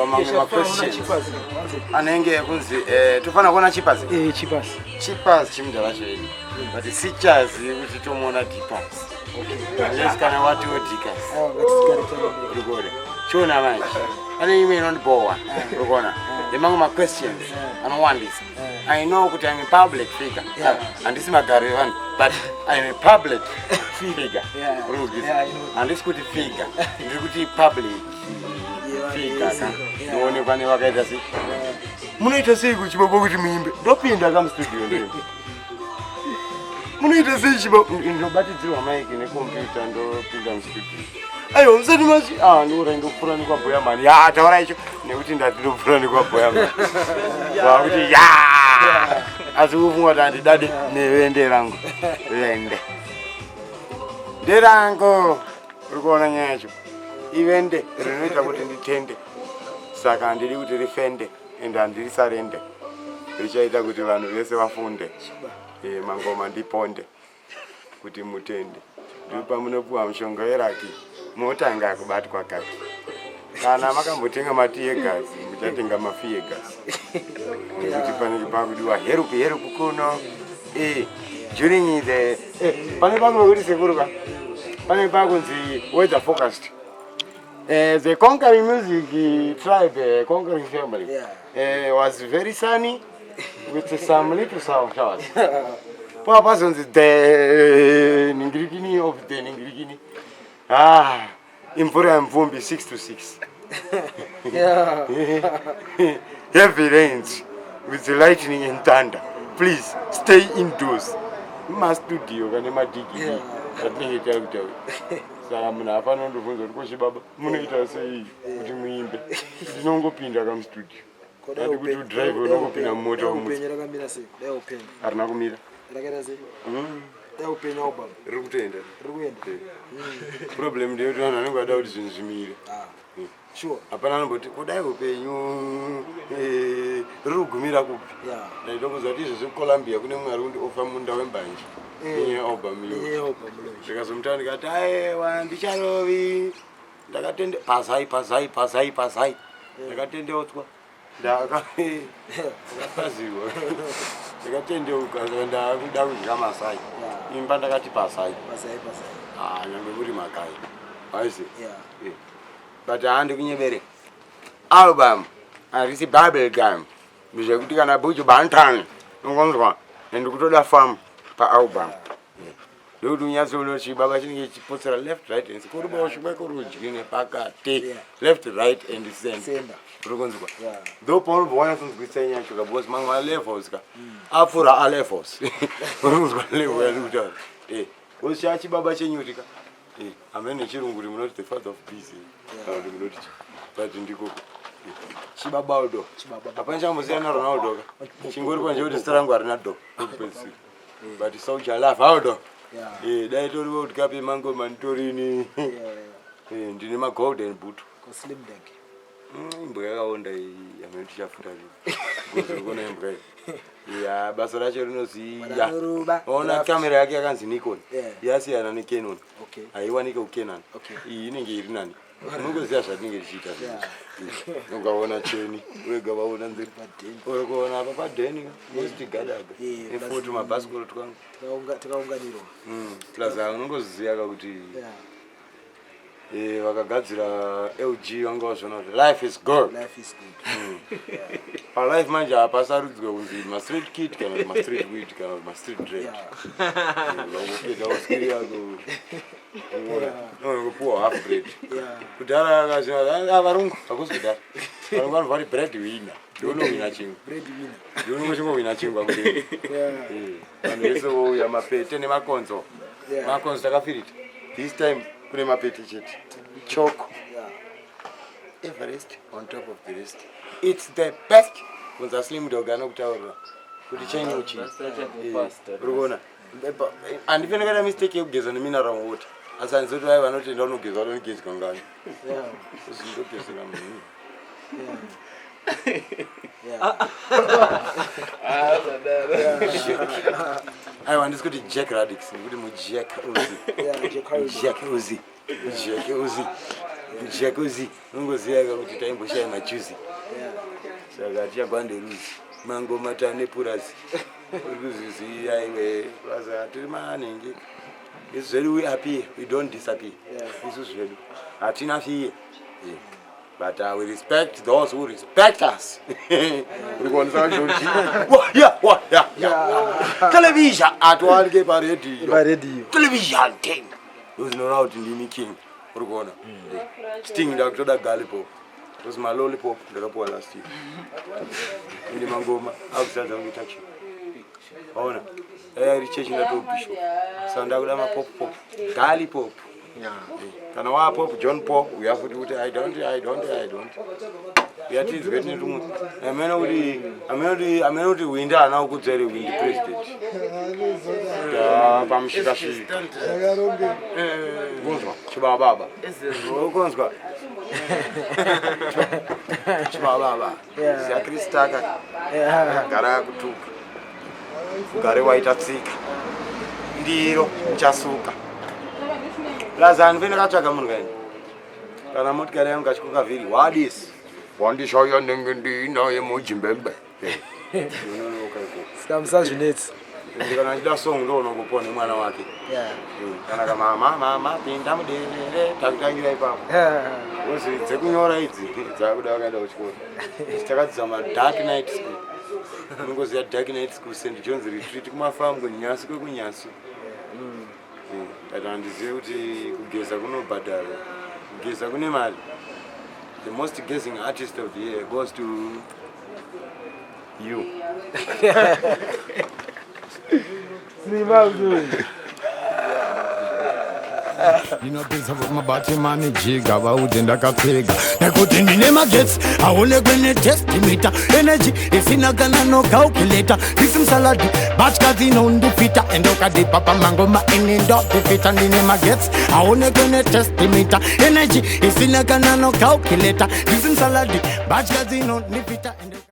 Mamwe maquestions anenge ekunzi tofanira kuona Chipas. Chipas. Chipas chimudhara chedu, but sichazi kuti tomuona Dipas unless kana watiwo Dikas. Urikuona, chiona manje pane imwe inondibhowa, urikuona, yemamwe maquestions anowandisa. I know kuti I'm a public figure. Handisi magaro evanhu, but I'm a public figure. Uri kuzwisisa? Yeah, I know. Handisi kuti figure, ndiri kuti public figure ka. Ndinoonekwa nevakaita sei, munoita sei kuchibaba kuti muimbe? Ndopinda kamustudio, ndoimba. Munoita sei chiba? Ndobatidzirwa mic nekombiyuta, ndopinda mustudio. Aiwa, musati machi, ah, ndikuti ndopfuura nekwabhoya mani. Ya, taura icho nekuti ndati ndopfuura nekwabhoya mani, wakuti ya, asi kufunga kuti handidade nevende rangu. Vende nderangu, uri kuona nyaya yacho? Ivende rinoita kuti nditende, saka handidi kuti rifende ende handirisarende. Richaita kuti vanhu vese vafunde. Mangoma ndiponde kuti mutende. Ndipo pamunopuwa mushonga weraki, motanga kubatwa kaki. Kana makambotenga matear gas, muchatenga mafear gas, nekuti panenge pakudiwa help, help kuno. During the pane pakuti sekuru ka, pane pakunzi weather forecast. The conquering music tribe, conquering family, was very sunny with some little showers. Pa pazonzi the ningirikini of the ningirikini, ah, imvura yamvumbi 6 to 6, heavy rains with the lightning and thunder, please stay indoors. Mastudio kane madhigiri atinenge takutaura, saka munhu afanira kundobvunza kuti, "Kochi baba, munoita sei kuti muimbe?" Ndinongopinda kamustudio. Ati kuti udrive, unongopinda mumota womutsa. Upenyu rakamira sei? Dai upenyu Harina kumira. Rakaita sei? Dai upenyu waubaba. Riri kutoenda. Riri kuenda. Problem ndeyekuti vanhu vanenge vada kuti zvinhu zvimire. Ah, sure. Hapana anomboti kudai upenyu riri kugumira kupi. Ndaitokuziva kuti izvezvi kuColombia kune mumwe ari kundiofa munda wembanje nenyaya yealbum iyo. Nenyaya yealbum launch. Ndikazomutaura ndikati, "Aiwa, ndicharovi ndakatende pazai pazai pazai pazai, ndakatendeutswa, ndakapazirwa, ndakatendeuka, saka ndakuda kudya masai." Imba ndakati pasai. Pasai pasai. Ah, nyangwe kuri makai aisi. But handi kunyebere, album harisi bubble gum zvekuti kana Buju Banton ungonzwa and kutoda farm paalbum, ndokuti unyatsoona chibaba chinenge chichipotsera left, right and kuruboshwe, kurudyi nepakati. Left, right and center. Center. Uri kunzwa? Yeah. Ndo paunobva wanyatsonzwisa nyacho ka, because mamwe malevels ka apfuura alevels. Uri kunzwa level yandiri kutaura? Because chachibaba chenyuti ka, hamene nechirungu kuti munoti the father of peace kana kuti munoti chi, but ndikoko. Chibabaudo. Chibaba. Hapana chambosiyana naRonaldo ka, chingori panje kuti zita rangu harina do kupedzisira, but Soldier Love audo. Dai tori World Cup yemangoma nditorini. Ndine magolden boot. Ko Slim Dog? Imbwa yakaonda iyi, amene tichafuta rini kuona imbwa iyi? Ya, basa racho rinoziya. Vanoruba. Ona kamera yake yakanzi Nikon. Yasiyana neCanon. Haiwanike kuCanon. Iyi inenge iri nani, unongoziva zvatinenge tichiita. Ukaona cheni wega, vaona nzira. Padheni. Uri kuona apa padheni mositi gadaga nefoto mabhasikoro twangu. Takaunganirwa. Plus unongoziva kakuti vakagadzira LG vanga vazviona kuti life is good. Life is good. Palife manje hapasarudzwe kunzi mastreet kid kana kuti mastreet weed kana kuti mastreet dread. Vangopeta uskiri yako, unokupuwa half bread. Kudhara akazvina varungu, hakusi kudhara, varungu vanobva kuti bread winner, ndionowina chingwa. Bread winner. Ndionongochingovina chingwa kuti vanhu vese vouya mapete nemakonzo. Makonzo takafirita, this time kune mapete chete, choko. Everest on top of the rest, it's the best. Kunza Slim Dog anokutaurira kuti chenyu chii. Uri kuona, handifane kaita mistake yekugeza nemineral water, asi handizoti vai vanotenda unogeza, vanogezwa ngani? Ndogezera munhu. Aiwa, handisi kuti Jack Radix, ndikuti muJack Uzi. Yeah, Jack Uzi. Jack Uzi, Jack Uzi. Jacuzzi unongoziva kuti taimboshaya machuzi, saka tichagwanderuzi mangoma tane purazi uri kuziziya iwe. Purazi hatiri manhingi isu zvedu, we appear, we don't disappear. Isu zvedu hatina fear. Yeah. But we respect those who respect us. Uri kuona? Saka George, ya television atiwanike paredhiyo. Paredhiyo. Television 10 ndozvinoreva kuti ndini king, uri kuona? Sting, ndakutoda gallipop because malollipop ndakapuwa last year. Ine mangoma akuzadza kunge tachi waona dai ari chechi ndatobishop, saka ndakuda mapop pop, gallipop. Kana wapop John Paul uya futi kuti I don't, I don't, I don't. Uyatinzwe tine tumwe amene kuti amene kuti amene kuti windi haana kukudza here, windi president pamushikashika kunzwa chibababa, ukunzwa chibababa ziakristaka gara yakutuka ugare waita tsika ndiro uchasuka lazani fene katsvaga munhu kaini kana motikari yangu kachikoka vhiri wadisi wandishaya ndenge ndiinaye mujimbembe. Unonoka ikoko. Saka musazvinetsi. Ende kana achida song ndounongopiwa nemwana wake. Kana kamama mama pinda muderere takutangira ipapo. Ozi dzekunyora idzi dzakuda vakaenda kuchikoro. Takadzidza madark night school, unongoziva dark night school, St John's Retreat, kumafamu kunyasu kwekunyasu. But handizive kuti kugeza kunobhadhara, kugeza kune mari. The most gazing artist of the year goes to you. Sima kuti Ndinopedza mabati manijiga vaudze ndakapfeka nekuti ndine magetsi aonekwe netestimeter, energy isina kana no calculator. Ndisi musaladi batya dzinondifita ende ukadipa pamangoma ini ndodifita. Ndine magetsi aonekwe netestimeter, energy isina kana no calculator. Ndisi musaladi batya dzinondifita ende.